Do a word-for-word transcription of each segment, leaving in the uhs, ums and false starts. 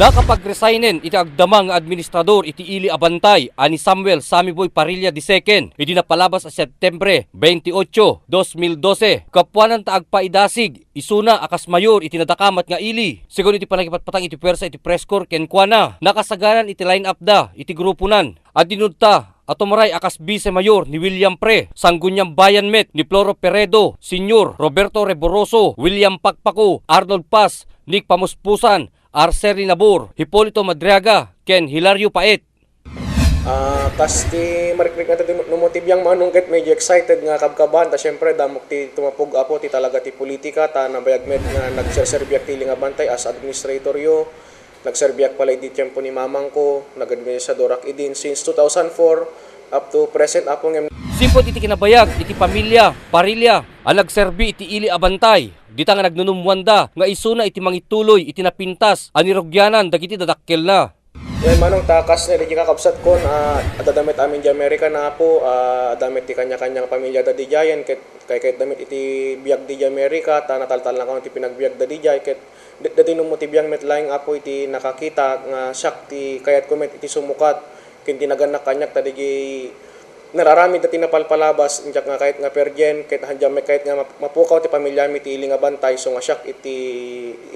Nakapagresignen iti agdama nga administrador iti ili a bantay a ni Samuel Sammy Boy Parrilla the second idi napalabas a Septembre twenty-eight, dos mil dose. Gapuanan ta agpaidasig isuna a kas mayor iti nadakamat nga ili. Segun iti pannakipatpatang iti puwersa iti press corps kenkuana, nakasagaran iti line-up da iti gruponan a dinudta a tumray a kas vice mayor ni William Pre, Sangguniang Bayan met ni Floro Peredo, Senior Roberto Reboroso, William Pakpako, Arnold Paz, Nick Pamuspusan, Arceli Nabor, Hipolito Madriaga, ken Hilario Paet. Ah, kas ti marikrik nga ti no mo ti biang Manong ket medyo excited nga kabkabahan ta siyempre damok ti tumapog apo ti talaga ti politika ta nabayag met nga nagserserbiak ti ili nga bantay as administrator yo. Nagserbiak pala idi tiempo ni mamangko, nag-administradorak idin since two thousand four up to present apo ngem. Sipud iti kinabayag iti pamilya Parrilla a nagserbi iti ili a bantay, dita nga nagnunummuanda nga isuna iti mangituloy iti napintas a nirugianan dagiti dadakkelna. Wen, Manong, ta kas ni dagiti kakabsatkon, ah, adda met amin di Amerika na apo, ah, adda met ti kanya-kanyang pamilya da didiayen, ket kay, kayat da met iti biag di Amerika, ta nataltalna kano ti pinagbiag da didiay, ket da-, dati no mo ti biang met laeng apo iti nakakita nga siak ti kayatko met iti sumukat, ken ti nagannak kaniak ta digi nararamid dati napalpalabas, diak nga kayat nga pergen, ket handian met kayat nga map-, mapukaw ti pamilyami ti ili nga bantay, so nga siak iti,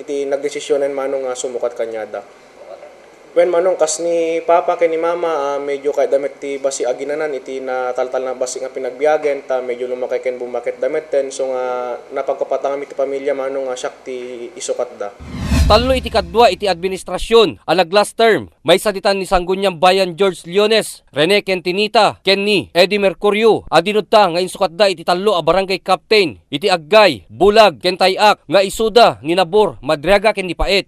iti nagdesisionen, Manong, nga sumukat kaniada. Wen, Manong, kas ni Papa ken ni Mama, ah, medyo kayat da met ti basi aginanan iti nataltalna basi nga pinagbiagen, ta medyo lumakay ken bumaket da metten, so nga napagpapatangam iti pamilya, Manong, nga siak ti isukatda. Tallo iti kadua iti administrasion a nag-last term, maysa ditan ni Sangguniang Bayan George Leones, Rene ken Tinita, ken ni Eddie Mercurio a dinudta nga insukatda iti tallo a barangay captain iti Aggay, Bulag, ken Tay-ak nga isuda ni Nabor, Madriaga ken ni Paet.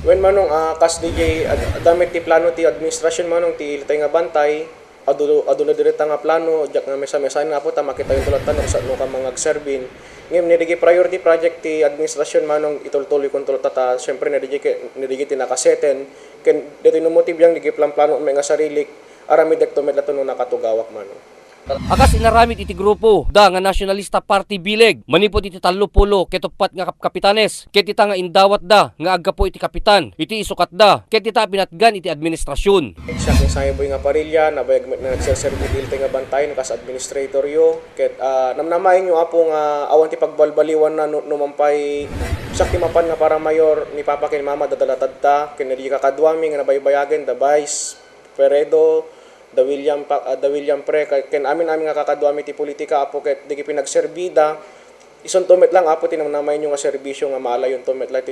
Wen, Manong, ah, kas di jay ad-, adda met ti plano ti administrasion, Manong, ti ilitay nga bantay, adu-, aduna dirita nga plano, diak nga mesa-mesaen nga apo ta makitayon to latta no kasano ka mangagserbin. Ngem ni digi priority project ti administrasion, Manong, itultuloy kon to latta ta, siyempre, ni digi ke-, ni digi ti nakaseten, ken deti no mo ti biang digi plan-plano met nga sarilik, aramidek to met latta no nakatugawak, Manong. A kas inaramid iti grupo da nga Nationalista Party Bileg, manipud iti tallo pulo ket uppat nga kapkapitanes, ket ita nga indawatda nga aggapu iti kapitan iti isukatda, ket ita a pinatgan iti administrasion. Siak ni Sammy Boy nga Parrilla, nabayag met nga nagserserbi ti ilitay nga bantay kas administrator yo, ket, ah, namnamaen yo, Apo, nga awan ti pagbalbaliwan na no, no mampay siak ti mapan nga para mayor ni Papa ken Mama, dadalatadta, ken dagiti kakaduami nga nabaybayagen, da Vice Peredo, da William Pa-, ah, da William Pre, ka-, ken amin-amin nga kakaduami ti politika, Apo, ket dagiti pinagserbida, isunto met lang, Apo, ti namnamaenyo nga serbisio nga maalayonto met lang ti,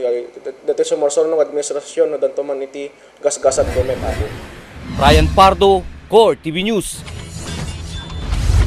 dati sumursurno nga administrasyon, no danto man iti gasgasatto met, Apo. Ryan Pardo, Core T V News.